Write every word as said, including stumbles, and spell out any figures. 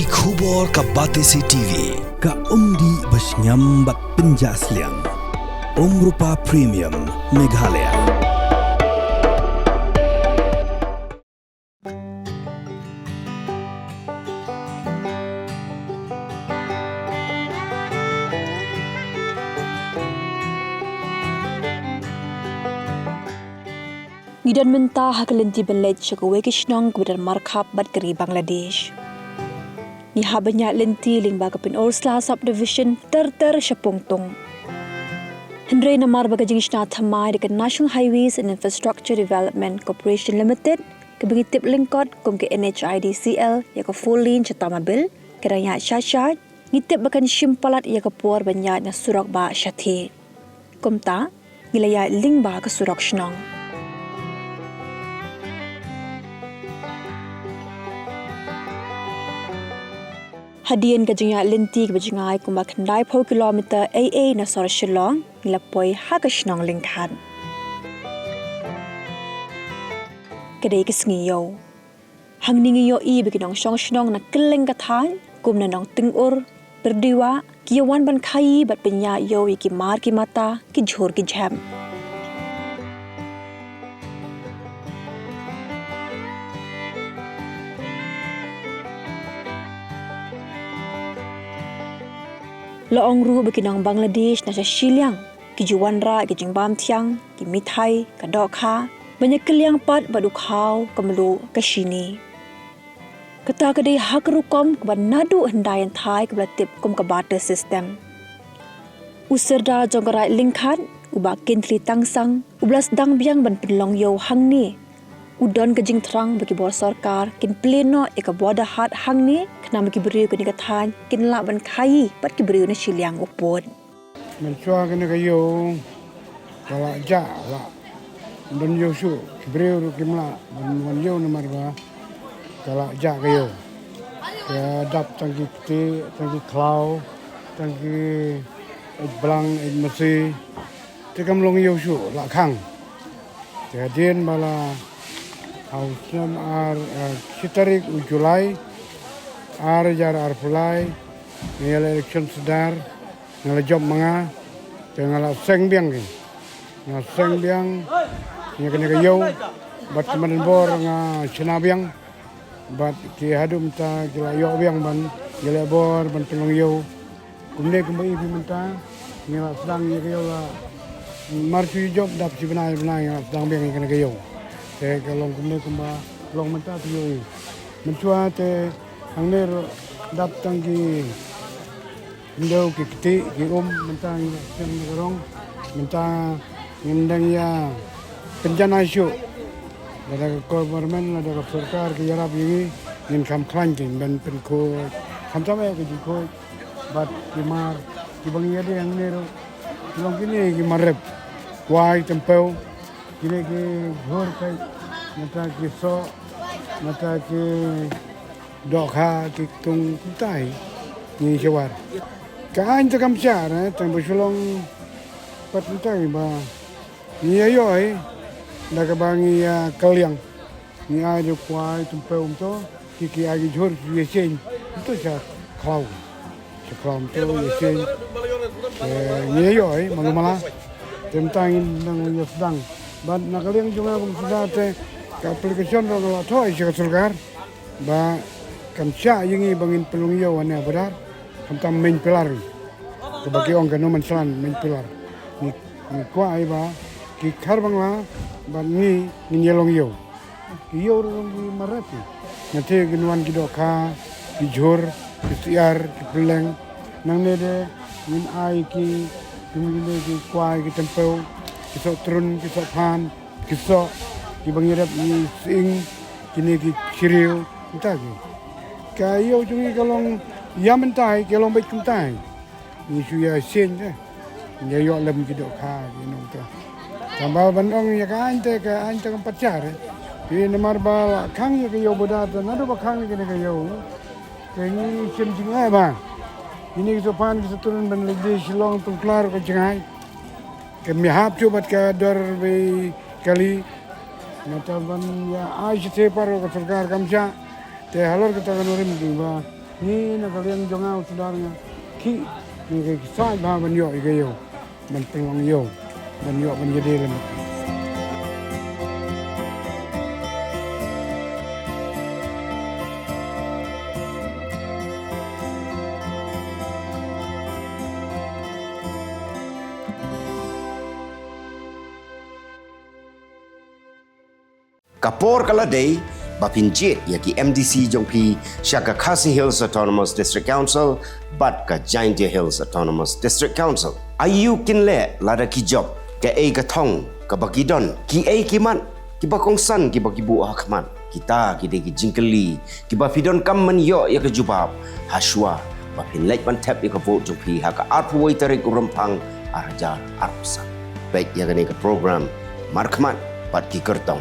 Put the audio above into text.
Ki khubor ka Batesi T V, ka umdih ba shngiam bad pynjah sliang. Umrupa Premium, Meghalaya. Ngi don mynta ha ka lynti ban leit sha kawei ka shnong kaba don markhap bad ka ri Bangladesh. Ngi hap ban ïaid lynti lyngba ka Pynursla Subdivision ter ter sha Pongtung. Hynrei namar ba ka jingshna thymmai da ka National Highways and Infrastructure Development Corporation Limited, kaba ngi tip lyngkot kum ka N H I D C L, ïa ka four lane sha Tamabil, ka dang ïaid shai shai, ngi tip ba kan shim palat ïa ka por ban ïaid na surok ba shathie. Kumta, ngi la ïaid lyngba ka surok shnong. Hadien ka jingïaid lynti kaba jngai kumba khyndaiphew kilometer ei ei na sor Shillong, ngi la poi ha ka shnong Lyngkhat. Ka dei ka sngi ïew. Hangne ngi ïohi ba ki nongshong shnong na kylleng ka thaiñ, kum na Nongtyngur, Pyrdiwah, ki ïa wan ban khaii bad pynïaid ïew ïa ki mar ki mata, ki jhur ki jhep. La ong ruh ba ki nong Bangladesh na sha shiliang ki ju wanrah ki jingbam thiang, ki mithai, ka dohkha, ban ïa kylliang pat bad u khaw, ka mluh, ka shini. Kata ka dei ha ka rukom kaba naduh hyndai hynthai kaba la tip kum ka barter system. U Sordar jong ka Raid Lyngkhat, u Bah Kynthli Tangsang, uba la sdang biang ban pynlong ïew hangne, u don ka jingthrang ba ki bor sorkar kin plie noh ïa ka border haat hangne, khnang ba ki briew kane ka thaiñ kin lah ban khaii bad ki briew na shiliang u pud. Mynshuwa kane ka ïew ka la jah, la don ïew shuh, ki briew ruh kim lah ban wan ïew namar ba ka la jah ka ïew. Ka dap tang ki kti, tang ki khlaw, tang ki eit blang, eit masi. Te kam long ïew shuh, la khang. Te hadien ba la, ha u snem ar, eh, shi tarik u July, ar hajar arphew lai, nga ïa la election Sordar, nga la jop ma nga, te nga la seng biang ki. Nga seng biang ïa kane ka ïew, bad ka madan bor nga shna biang, bad ki haduh mynta ki la ïoh biang ban ïaleh bor ban pynlong ïew. Kumne kumba i phi mynta, ngi la sdang ïa ka ïew la, mar shu jop dap shi bnai bnai ngi la sdang biang ïa kane ka ïew. Te ka long kumne kumba long mynta phi ïohi. Mynshuwa te hangne ruh dap tang ki khyndew ki kti ki um, mynta ngi la sdang ïa ka rong, mynta ngin dang ïa pynjanai shuh. Lada ka government, lada ka sorkar ki ïarap ïa ngi, ngin kham khlaiñ ki ban pynkhuid. Khamtam eh ka jingkhuid bad ki mar kiba ngi ïadei hangne ruh, ki long kine ki mar rep, kwai, tympew, kine ki jhur, kai, nangta ki soh, nangta ki dohkha, ki ktung, kumta hi ngi shu war. Ka aiñ te kam shah, eh, tang ba shu long pat kumta hi ba ngi ïa ïoh hi da kaba ngi ïa kylliang. Ngi ai da kwai, tympew, kumto, ki ki ai ki jhur, ki ïa sheiñ kumto sha khlaw. Sha khlaw kumto ïa sheiñ. Eh, ngi ïa ïoh hi malu mala. Te mynta ngin nang ïa sdang. Bad na ka liang jong nga kum Sordar te ka application ruh nga la thoh sha ka sorkar ba kam shah ïa ngi ba ngin pynlong ïew hangne ha border. Khamtam main pillar hi. Kaba ki ong ka no man's land, main pillar. Ngi, ngi kwah hi ba ki Khar Bangla bad ngi ngin ïalong ïew. Ki ïew ruh long ki mar rep hi. Nangta kin wan ki dohkha, ki jhur, ki syiar, ki pylleng. Nangne de ngin ai ki, ki, ki kwai, ki tympew, ki soh trun, ki soh phan, ki soh, kiba ngi rep ngi sying, kine ki syriew, kumta ki. Ka ïew jong ngi ka long ïa mynta hi, ka long beit kumta hi. Ngi shu ïa sheiñ te. Ngi ïoh lem ki dohkha ki nongta. Tangba ban ong ïa ka aiñ te, ka aiñ te kam pat shah re. Phi namar ba la khang ïa ka ïew border te, naduh ba khang ïa kane ka ïew. Te ngi shem jingeh ba kine ki soh phan ki soh trun ban leit die Shillong, Tungkla ruh ka jngai. Ka mih hap shuh bad ka dor bei kali. Nangta ban ïa ai shatei pat ruh ka sorkar kam shah. Te halor kata ka nongrim ki ba Ngi na ka liang jong nga u sdang nga ki ngi ki sa ba ban ïoh ïa ka ïew ban pynlong ïew ban ïoh ban ïadei lem. Ka por ka la dei ba phin jied ïa ki M D C jong phi sha ka Khasi Hills Autonomous District Council bad ka Jaintia Hills Autonomous District Council. Aïu kin leh lada ki jop, kaei ka thong kaba ki don, kiei ki mat kiba kongsan kiba ki buh ha khmat? Kita ki dei ki jingkylli kiba phi donkam ban ïoh ïa ka jubab ha shuwa ba phin leit ban thep ïa ka vote jong phi ha ka arphew wei tarik u Rymphang ar hajar arphew san. Peit ïa kane ka program Markhmat bad ki kyrtong